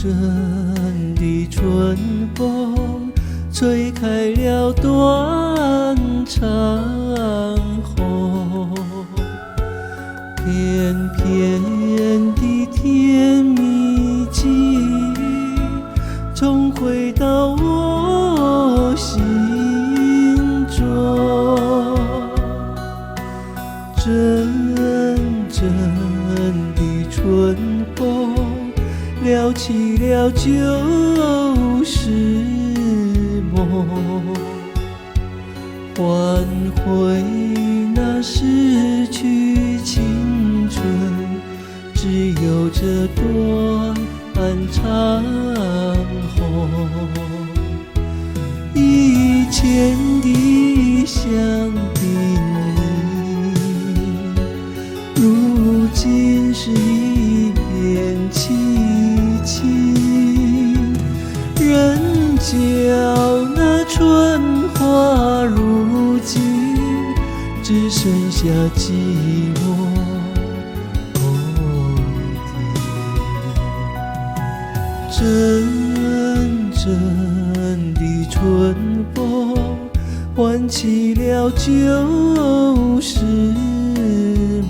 阵的春风，吹开了断肠红。片片的甜蜜记忆，重回到我心中。阵阵的春风，撩起了旧时梦，唤回那逝去青春，只有这段长虹。以前的香槟如今是一片凄清。人叫那春花如今只剩下寂寞空庭。阵阵的春风，唤起了旧时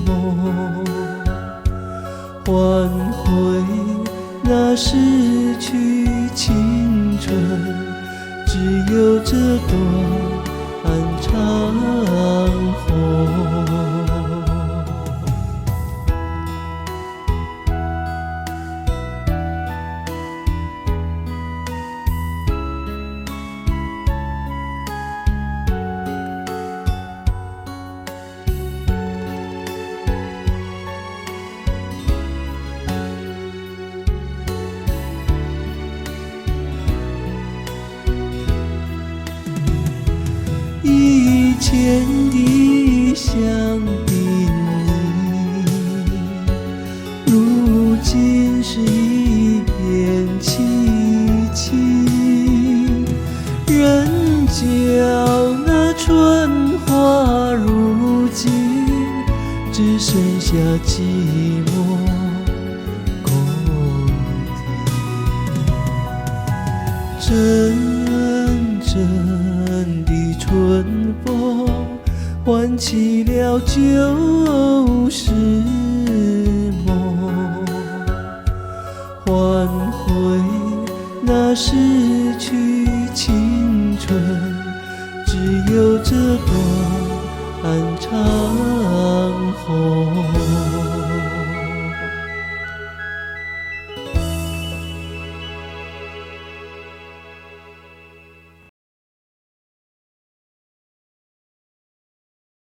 梦，唤回那逝去青春，只有这段长虹。以前的香槟如今是一片凄清。人叫那春花如今只剩下寂寞空庭。阵阵的春风，唤起了旧时梦，唤回那逝去青春，只有这段长虹。